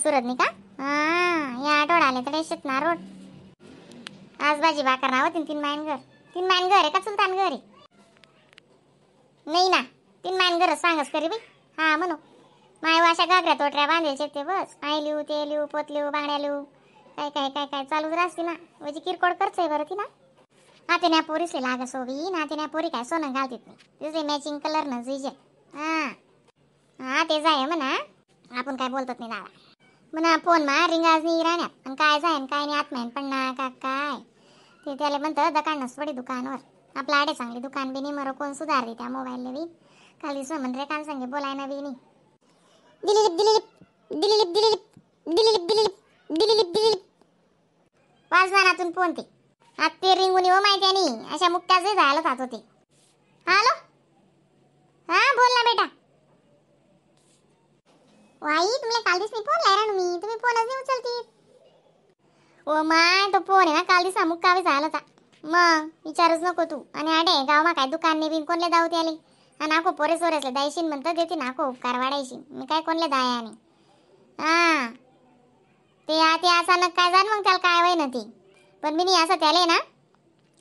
सुरत नाही का? हा या आठवडा आले तर शेत ना रोड. आज भाजी भाकर ना होती. तीन मायन घर, तीन मायन घर आहे का चुलतान घर आहे? नाही ना, तीन मायन घर सांगच करी बाई. हा म्हणू माय अशा घागऱ्या तोटऱ्या बांधायचे ते बस. आई लिहू ते लिहू पोत लिहू बांगड्या लिहू काय काय काय काय चालूच राहते ना. म्हणजे किरकोळ खर्च आहे बरं ती ना. आता न्या पोरीसले लाग सोबी ना, ते न्या पोरी काय सोनं घालतीत नाही, दुसरे मॅचिंग कलर न जुईजे. हा हा ते जाय म्हणा, आपण काय बोलतात नाही दादा. म्हणा फोन मा रिंगाज नाही राहण्यात आणि काय जाय काय नाही आत्मायन पण ना का काय ते त्याला म्हणतं दकान पडी दुकानवर आपलं आडे चांगली दुकान बी नाही मरो कोण सुधारली त्या मोबाईल बी. काल दिवस म्हण रे कान संगे बोलाय ना बी नाही. दिलीप दिलीप दिलीप दिलीप दिलीप दिलीप दिलीप दिलीप वाजवानातून फोन ते आता ते रिंगुनी हो माहिती आणि अशा मुक्त्याच जायला जात होते. हॅलो हा बोल ना बेटा. वाई तुम्हाला काल दिवस मी फोन लायरा मी, तुम्ही फोनच नाही उचलती. ओ my तो फोन आहे ना काल दिवसा मुक्कावे झाला होता, मग विचारूच नको तू. आणि आडे गावमा काय दुकान नाही बिन कोणले दावते आले हा नाको पोरे सोरेसले दायशीन म्हणतं देते नाको उपकार वाढायशी मी काय कोणले दाय. आणि हा ते ते अचानक काय जाण मग त्याला काय होय ना ती. पण मी नाही असं त्याला ना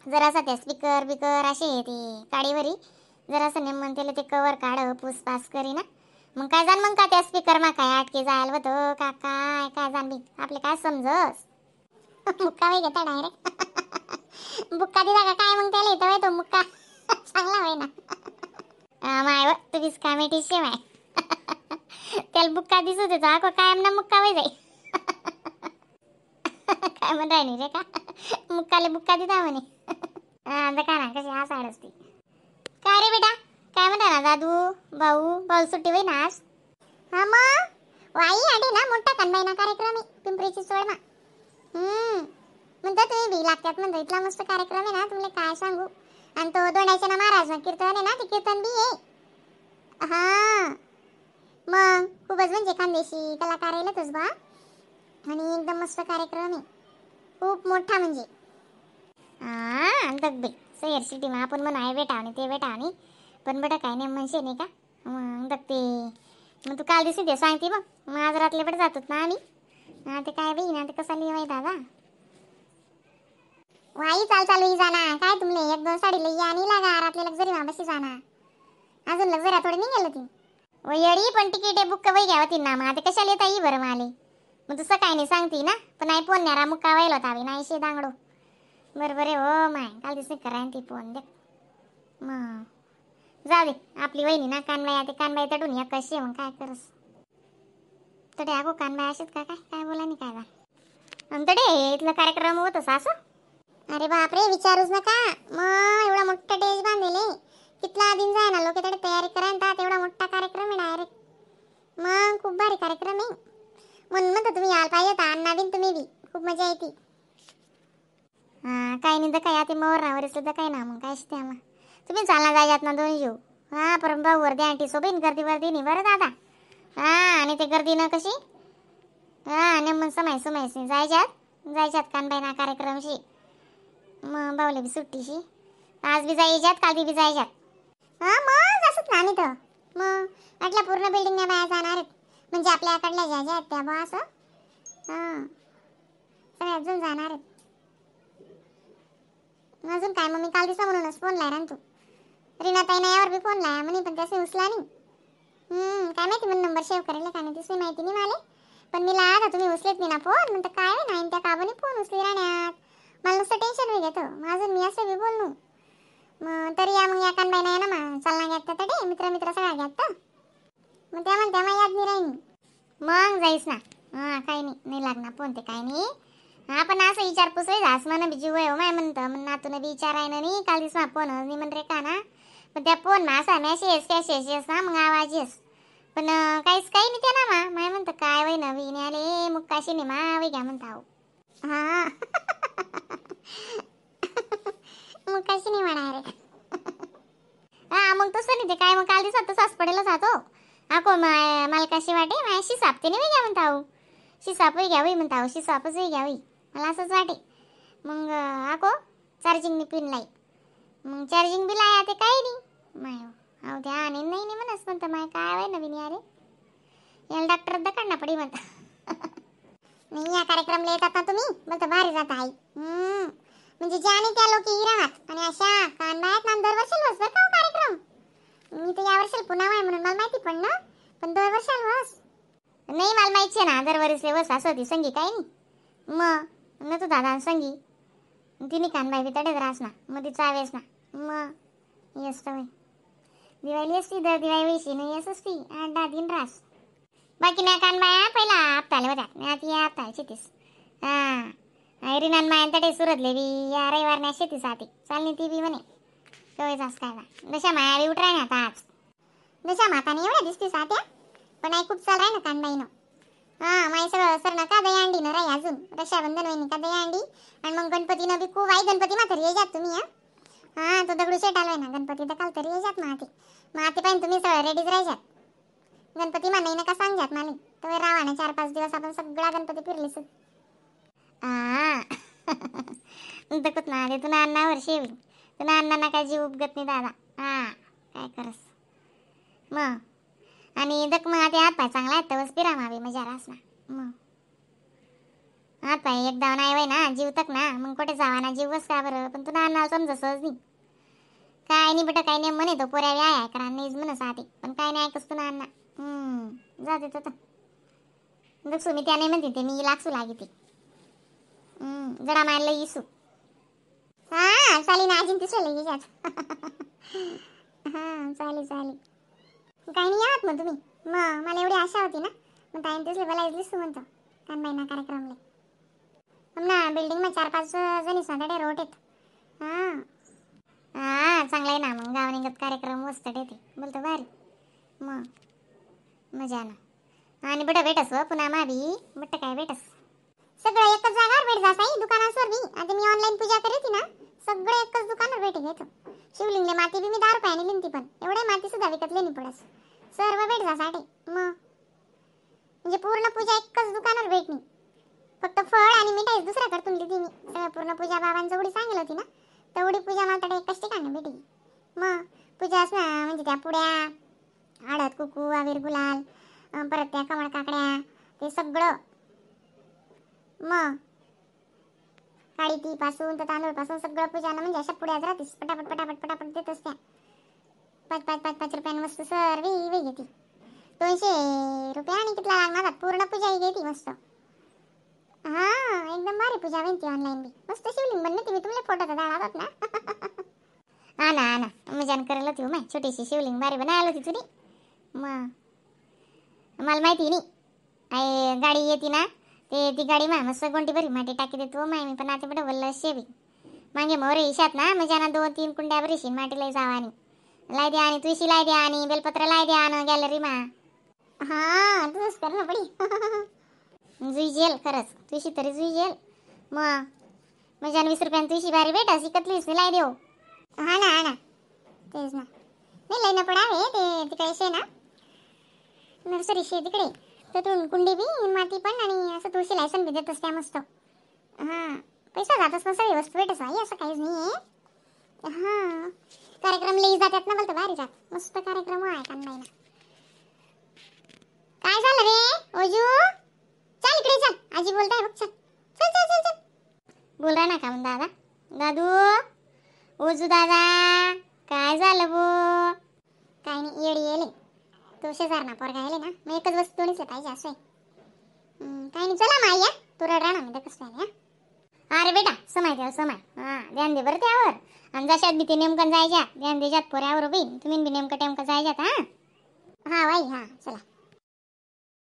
जरासा त्या स्पीकर बिकर असे ते काडीवरी जरासं नेमन त्याला ते कवर काढ पूस पास करी ना मग काय जाण मग का त्या स्पीकर मा काय आटके जायला होतं का काय काय जाण बी आपले काय समजस. मुक्का वय घेता डायरेक्ट बुक्का दिला का काय मग त्याला येतं तो मुक्का चांगला होय ना. माय व तुम्हीच काय माहिती माय त्याला बुक्का दिसत होता आको कायम ना मुक्का वय जाई. काय म्हणताय नाही रे का मुक्काले बुक्का दिला म्हणे. हा का ना कशी हा साड असती काय रे बेटा काय म्हणता ना दादू भाऊ भाऊ सुट्टी होई ना आज? हा मग वाई आडे ना मोठा कानबाई ना कार्यक्रम आहे पिंपरीची सोड मा. म्हणता तुम्ही बी लागतात म्हणता इथला मस्त कार्यक्रम आहे ना तुला काय सांगू. आणि तो दोंडायच्या ना महाराज ना कीर्तन आहे ना ते कीर्तन बी आहे. हा मग खूपच म्हणजे खानदेशी कलाकार येलतच बा आणि एकदम मस्त कार्यक्रम आहे खूप मोठा म्हणजे. हा दग बाई सैर सिटी मा आपण म्हणू आहे बेटा आणि ते बेटा आणि पण बेटा काय नाही म्हणशे नाही का मग दगते. मग तू काल दिवशी ते सांगते मग मग आज रातले पण जातोत ना आम्ही. हा ते काय बाई ना ते कसा लिवाय दादा. वाई चाल चालू जाना काय तुमले एक दोन साडी लई आणि लागा रातले लक्झरी मा बशी जाना अजून लक्झऱ्या थोडी नाही गेलं ती येडी पण तिकीट बुक वय घ्यावं ती ना मग आता कशाला येता येई बरं माले. मग तू सकाळी नाही सांगती ना पण नाही फोन नाही मुक्का व्हायला होता नाही शे दांगडो बरोबर आहे हो माय काल दिवशी कराय ती फोन दे मग जाऊ दे आपली वहिनी ना कानबाई आता कानबाई तडून या कशी मग काय करस तडे अगो कानबाई असेच का काय काय बोला नाही काय आणि तडे इथलं कार्यक्रम होत असं. अरे बापरे विचारूच नका मग एवढा मोठा डेज बांधले कितला दिन जाय ना लोक तडे तयारी करायला तेवढा मोठा कार्यक्रम आहे डायरेक्ट. मग खूप भारी कार्यक्रम आहे म्हणून म्हणतो तुम्ही यायला पाहिजे होता अण्णा बिन तुम्ही बी खूप मजा येते. हा काय नाही तर काय आता मवरनावर सुद्धा काय ना मग काय शिते मग तुम्ही चालना जायच्यात ना दोन जीव. हा परम भाऊ वर्दी आंटी सोबीन गर्दी वर्दी नाही बरं दादा. हा आणि ते गर्दी ना कशी हा नेमन समाय समायस जायच्यात जायच्यात कानबाई ना कार्यक्रमशी मग बावले बी सुट्टीशी आज बी जायच्यात काल बी जायच्यात. हा मग असंच ना आम्ही तर मग म्हटलं पूर्ण बिल्डिंग बाया जाणार आहेत म्हणजे आपल्याकडल्या ज्या ज्या आहेत त्या बा असं हां सगळ्या अजून जाणार आहेत. अजून काय मग मी काल दिसा म्हणूनच फोन लाय ना तू रीनाताई ना यावर बी फोन लाया म्हणे पण त्यासे उचला नाही. काय माहिती म्हणून नंबर सेव्ह करेल का नाही तिसरी माहिती नाही मला पण मी आता तुम्ही उचलेत नाही ना फोन म्हणतं काय नाही त्या काबाने फोन उचली राहण्यात मला नुसतं टेन्शन होई घेतं अजून मी असं बी बोलू मग तरी या मग या कानबाई नाही ना मग चालना घ्यात तडे मित्र मित्र सगळ्या घ्यात मग त्या म्हणत्या मग याद नाही राहीन मग जाईस ना. हां काही नाही नाही लागणार फोन ते काय नाही. हा पण असं विचारपूस होई जास मन बी जीव आहे माय म्हणतं मग नातून बी विचार आहे ना नाही काल दिवस फोन नाही म्हण रे का ना पण त्या फोन मा असा मॅसेज फॅसेज येस ना मग आवाज येस पण काहीच काही नाही त्या ना मा माय म्हणतं काय वय नवीन आले मग काशी नाही मा वय घ्या म्हणता हो. हा मग कशी नाही म्हणा रे. हा मग तसं नाही ते काय मग काल दिवसात तसाच पडेल जातो आको मला कशी वाटे माय शिसाप ते नाही घ्या म्हणता हो शिसाप घ्यावी म्हणता हो शिसापच घ्यावी मला असंच वाटे. मग आको चार्जिंगनी पिन लाई मग चार्जिंग बी लाया ते काही नाही माय अहो द्या आणि नाही नाही म्हणस म्हणतं माय काय वय नवीन अरे याला डॉक्टर दकान ना पडी म्हणता. नाही या कार्यक्रमला येतात ना तुम्ही बोलतो भारी जात आई. म्हणजे ज्याने त्या लोक राहत आणि अशा कानबायात ना दरवर्षी बस बरं का हो कार्यक्रम. मी तर या वर्षाला पुन्हा आहे म्हणून मला माहिती पण ना, पण दरवर्षाला बस नाही मला माहिती आहे ना दरवर्षी बस असं होती संगी काही नाही. मग न तू दादा संगी तिने कानबाई बी तडेच राहस ना मग ती चावेस ना मग येस तर दिवाळी असती दर दिवाळी वैशी नाही येस असती 8-10 दिन रास. बाकी ना कानबाया पहिला हप्ताले होत्या नाही आता या हप्ताला शेतीस. हां रिनान मायन तडे सुरतले बी या रविवार नाही शेतीस आती चालनी ती बी म्हणे कवायच काय ना दशा माया बी उठराय ना आता आज दशा माताने एवढ्या दिसतीस आत्या पण आई खूप चाल राय ना कानबाईनं. हां माई सगळं सर नका दहीहंडी न राही अजून रक्षाबंधन वहिनी का दहीहंडी आणि मग गणपतीनं बी खूप आई गणपती माथारी ये जात तुम्ही. हां हां तो दगडूशेठ आलोय ना गणपती तर काल तरी ये जात माते माते पाहिजे तुम्ही सगळं रेडीच राहायच्यात. गणपती मा नाही नका सांगजात मला तर राहा ना 4-5 दिवस आपण सगळा गणपती फिरलीस. हां दकत ना आले तुला अण्णावर शेवी तुला अण्णांना काय जीव उपगत नाही दादा. हां काय करस मग आणि दक मग आता हात पाय चांगला आहे तवच फिरा मावी मजा रास ना मग हात पाय एकदा नाही वय ना जीव तक ना मग कुठे जावा ना जीव बस का बरं. पण तुला अण्णाला समजा सहज नाही काय नाही बेटा काय नाही म्हणे तो पोऱ्या व्याय करा नाहीच म्हण साथी पण काय नाही ऐकस तुला अण्णा. जाते तर दक्षू मी त्या नाही म्हणते ते मी लागसू लागी ती जडा मारलं इसू. हां चालेल ना अजून तिसरं लगे जात. हां चालेल चालेल काही नाही यावत मग तुम्ही मग मला एवढी आशा होती ना मग ताईन तिसले मला दिसू म्हणतो कानबाईना कार्यक्रमले ना बिल्डिंग मध्ये 4-5 जणी साधे रोट आहेत. हां हां चांगला आहे ना मग गावनिगत कार्यक्रम मस्त येते बोलतो भारी मग मजा ना आणि बट भेटस व पुन्हा मावी बट्ट काय भेटस सगळं एकच जागावर भेट जास आई दुकानावर बी. आता मी ऑनलाईन पूजा करी होती ना सगळं एकच दुकानावर भेट घेतो. शिवलिंगले माती बी मी 10 रुपयाने लिहिली पण एवढे माती सुद्धा विकत लेणी पडस सर्व भेट जा साठे मग म्हणजे पूर्ण पूजा एकच दुकानावर भेटणी फक्त फळ आणि मिठाई दुसऱ्याकडून लिहिली मी सगळं पूर्ण पूजा बाबांचं एवढी सांगेल होती ना तेवढी पूजा मला तडे एकच ठिकाणी भेटली. मग पूजा असं म्हणजे त्या पुड्या हळद कुकू अबीर गुलाल परत त्या कमळ काकड्या ते सगळं मग काळी ती पासून तर तांदूळ पासून सगळं पूजा ना म्हणजे अशा पुड्यात राहतीस पटापट पटापट पटापट देत असत्या 5-5 5-5 रुपयानं मस्त सर्व वेग घेते 200 रुपये आणि कितला लागणार पूर्ण पूजा ही घेते मस्त. हां एकदम भारी पूजा बनते ऑनलाईन बी मस्त शिवलिंग बनते मी तुमले फोटो तर धाडतात ना. हा ना हा ना मजान करायला होती माय छोटीशी शिवलिंग भारी बनायला होती तुरी मग मला माहिती नाही आई गाडी येते ना ते ती गाडी मा मस्त कोणती बरी माटी टाकी देतो माय मी पण आता बडं वल्ल शेवी मागे मोरे इशात ना मजाना 2-3 कुंड्या बरीशी माटी लय जावानी लाय द्या आणि तुळशी लाय द्या आणि बेलपत्र लाय द्या आणि गॅलरी मा. हां तुझंच कर ना पडी जुई जेल खरंच तुळशी तरी जुई जेल मग मजान 20 रुपयानं तुळशी भारी भेटास इकतलीस लाय देऊ. हा ना हा ना तेच ना नाही लय ना पडावे ते तिकडे शे ना नर्सरी शे तिकडे तर कुंडी बी माती पण आणि असं तुळशी लायसन बी देतच त्या मस्त. हां पैसा जातच मस्त वस्तू भेटस आई असं काहीच नाही आहे. हां कार्यक्रम लई जातात ना बोलतो भारी जात मस्त कार्यक्रम आहे कानबाईना. काय झालं रे ओजू चल इकडे चल आजी बोलताय बघ चल चल चल चल चल बोल रहा ना का म्हण दादा दादू ओजू दादा काय झालं बो काय नाही येडी येले तो शेजार ना पोरगा येले ना मग एकच वस्तू दोन्हीच पाहिजे असं आहे. काय नाही चला माई या तू रड राहणार मी तर कसं आहे. अरे बेटा समाय त्याला समाय हां ध्यान दे बरं त्यावर आणि जशात बी ते नेमकं जायच्या ध्यान द्यायच्यात पोऱ्यावर बी तुम्ही बी नेमकं टेमकं जायच्यात. हां हां बाई हां चला.